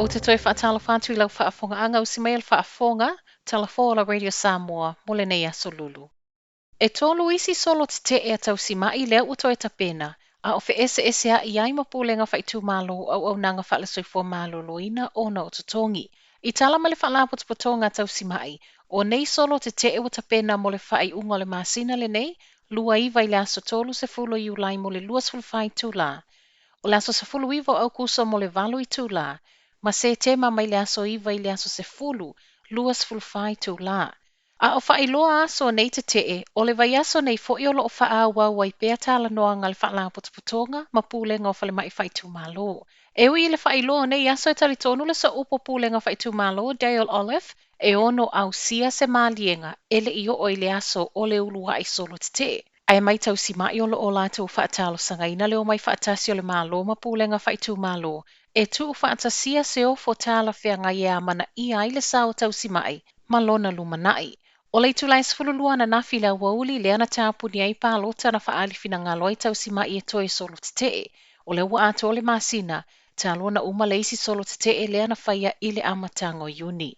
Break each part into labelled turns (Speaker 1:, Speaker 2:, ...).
Speaker 1: Ou te toe faatalofa atu i lau faafogaaga usi mai a le faafofoga, Tala Fou a la Radio Samoa mo lenei aso Lulu. E tolu isi solo tete'e a tausima'i lea ua toe tapena, a o fe'ese'esea'i ai ma pulega faaitumalo o auaunaga faale-soifua maloloina ona o totogi. I tala mai le Faalapotopotoga a Tausima'i, o nei solo tete'e ua tapena mo le faaiuga o le masina lenei, 29 i le aso 30 o Iulai mo le 24 itulā, o le aso 19 o Aukuso mo le 8 itulā, ma Setema mai le aso 9 i le aso 10, 24 itulā. A o faailoa aso o nei tete'e, o le vaiaso nei fo'i o lo'o fa'aauau ai pea talanoaga a le Faalapotopotoga ma pulega o falema'i faaitumalo. E ui i le faailoa o nei aso e talitonu le sooupu o pulega faaitumalo Dale Olive e ono ausia se maliega e le'i oo i le aso o le ulua'i solo tete'e. Ae mai tausima'i o lo'o latou fa'atalosagaina le omai fa'atasi o le Malo ma pulega faaitumalo e tu'ufa'atasia se ofo talafeagai e amanaia ai le sao o tausima'i ma lona lumana'i. O le itulā e 12 ananafi i le aoauli lea na tapuni ai palota na fa'aali finagalo ai tausima'i e toe solo tete'e. O lea ua atoa le masina talu ona uma le isi solo tete'e lea na faia i le amataga o Iuni.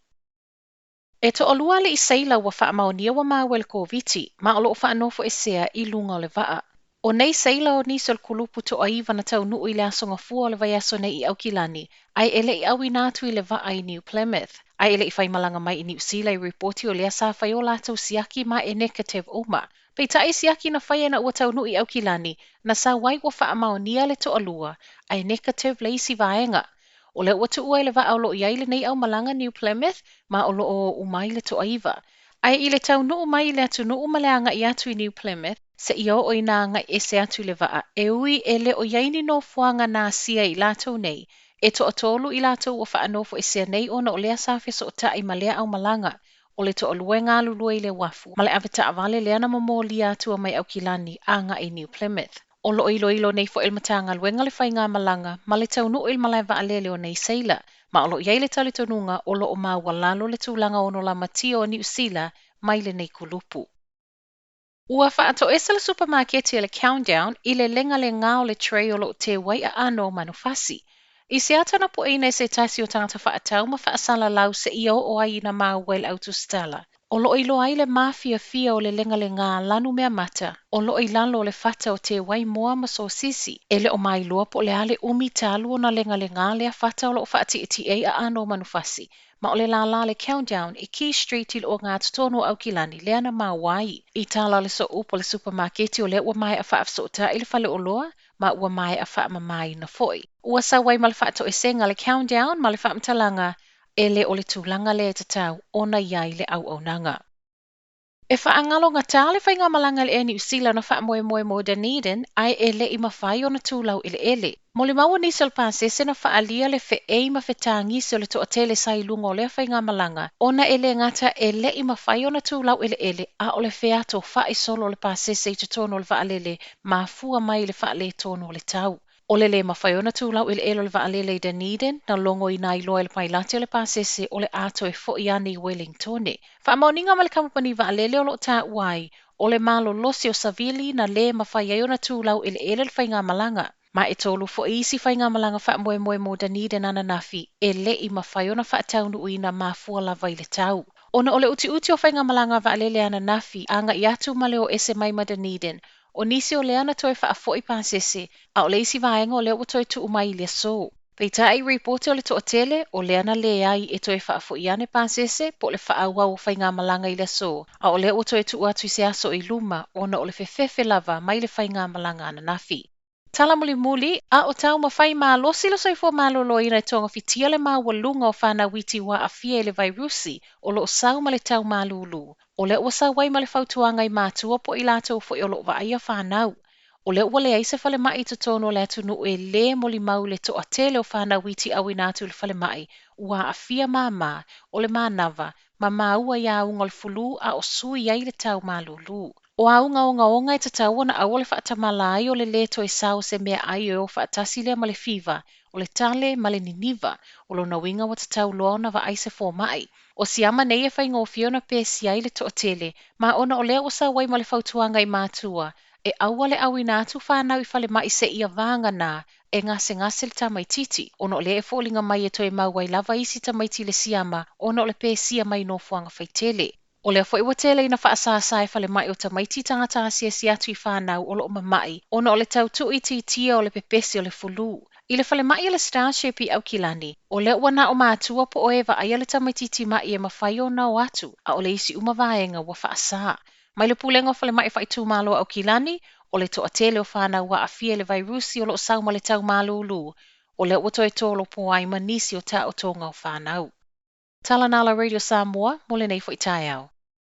Speaker 1: E to'alua ali'i seila ua fa'amaonia ua maua i le Koviti, ma o lo'o fa'anofo'esea i luga o le va'a. O nei seila o nisi o le kulupu to'aiva na taunu'u i le aso Gafua o le vaiaso nei i ʻAukilani, ae e le'i ʻauina atu i le va'a i New Plymouth. Ae e le'i faimalaga mai i Niu Sila i ripoti o lea sa fai o latou siaki ma e nekative uma. Peitai siaki na faia ina ua taunu'u i ʻAukilani, na sau ai ua fa'amaonia le to'alua, ae nekative le isi vaega. O lea ua tu'u ai le va'a o lo'o i ai lenei aumalaga New Plymouth, ma o lo'o o uma ai le to'aiva. Ae i le taunu'u mai i le atunu'u ma le aga'i atu i New Plymouth, seia oo ina aga'i ese atu i le va'a, e ui e le o i ai ni nofoaga na asia i latou nei, e toatolu i latou ua faanofoesea nei ona o lea sa fesoota'i ma lea aumalaga. O le toalua e galulue i le uafu ma le avetaavale lea na momolia atua mai ʻAukilani aga'i i New Plymouth. O lo'o iloilo nei fo'i e le Matagaluega le faigamalaga ma le taunu'u i le malae vaalele o nei seila, ma o lo'o i ai le talitonuga o lo'o maualalo le tulaga ono lamatia o Niu Sila mai lenei kulupu. Ua fa'ato'esa le supamaketi a le Countdown i le legalegā o le tray o lo'o teu ai aano o manufasi. I se ata na pueina e se tasi o tagata fa'atau ma fa'asalalau seia oo ai ina maua e le au tusitala, o lo'o iloa ai le mafiafia o le legalegā lanu meamata o lo'o i lalo o le fata o teu ai moa ma sosisi. E le o mailoa po o le a le umi talu ona legalegā lea fata o lo'o fa'ati'eti'e ai aano o manufasi, ma o le lālā a le Countdown i Quay Street i le ogatotonu o ʻAukilani lea na maua ai. I tala a le sooupu o le supamaketi o lea ua mae'a fa'afesoota'i le faleoloa ma ua mae'a fa'amamāina fo'i. Ua sau ai ma le fa'ato'esega a le Countdown ma le faamatalaga e le o le tulaga lea e tatau ona i ai le auaunaga. E faagalogatā le faigamalaga i le Air Niu Sila na faamoemoe mo Dunedin ae e le'i mafai ona tu laueleele. Molimau o nisi o le pasese na faaalia le fe'ei ma fetagisi o le toatele sa i luga o lea faigamalaga ona e lē gata e le'i mafai ona tu laueleele a o le featofa'i solo o le pasese i totonu o le vaalele mafua mai i le faaletonu o le tau. O le lē mafai ona tu laueleele o le vaalele i Dunedin, na logoina ai loa e le pailate o le pasese o le a toe fo'i ane i Welingtone. Faamaoniga mai le kamupani vaalele o lo'o taua ai, o le malolosi o savili na lē mafai ai ona tu laueleele le faigamalaga. Ma e tolu fo'i isi faigamalaga faamoemoe mo Dunedin ananafi e le'i mafai ona faataunuuina mafua lava i le tau. Ona o le utiuti o faigamalaga vaalele ananafi aga'i atu ma le o ese mai ma Dunedin, O nisi o lea na toe faafo'i pasese, a o le isi vaega o lea ua toe tuu mai i le aso. Peitai, ripoti o le toatele, o lea na leai e toe faafo'i ane pasese po o le faaauau o faigamalaga i le aso, a o lea ua toe tuu atu i se aso i luma ona o le fefefe lava mai le faigamalaga ananafi. Tala mulimuli, a o taumafai malosi le soifua maloloina e togafitia le maualuga o fanau iti ua aafia i le vairusi o lo o sau ma le tau malūlū. O lea ua sau ai ma le fautuaga i matua po o i latou foi o lo o vaaia fanau. O lea ua leai se falemai i totonu o le atunuu e lē molimau i le toatele o fanau iti ʻauina atu i le falemai ua aafia māmā o le manava ma māua i auga o le fulū a o sui ai le tau malūlū. O auga ogaoga e tatau ona aua le faatamala ai o le lē toe sao o se meaai e o faatasi lea ma le fiva, o le tale ma le niniva. O lona uiga ua tatau loa ona vaai se fomai. O siama nei e faigofie ona pesia ai le toatele, ma ona o lea ua sau ai ma le fautuaga i matua, e aua le ʻauina atu fanau i falemai seia vāgana e gasegase le tamaitiiti, ona o lea e foliga mai e toe mau ai lava isi tamaiti i le siama ona o le pesia mai nofoaga faitele. O lea foi ua tele ina faasasa e falemai o tamaiti tagata asiasi atu i fanau o lo o mama'i ona o le tau tuuitiitia o le pepesi o le fulu. I le falemai a le Starship i Aukilani, o lea ua na o matua po o e vaaia le tamaitiiti ma'i e mafai ona o atu, a o le isi uma vaega ua faasa. Mai le Pulega o Falemai Faaitumalo o Aukilani, o le toatele o fanau ua aafia i le vairusi o lo o sau ma le tau malūlū, o lea ua toe tolopo ai ma nisi o taotoga o fanau. Tala na la Radio Samoa mo lenei foi taeao.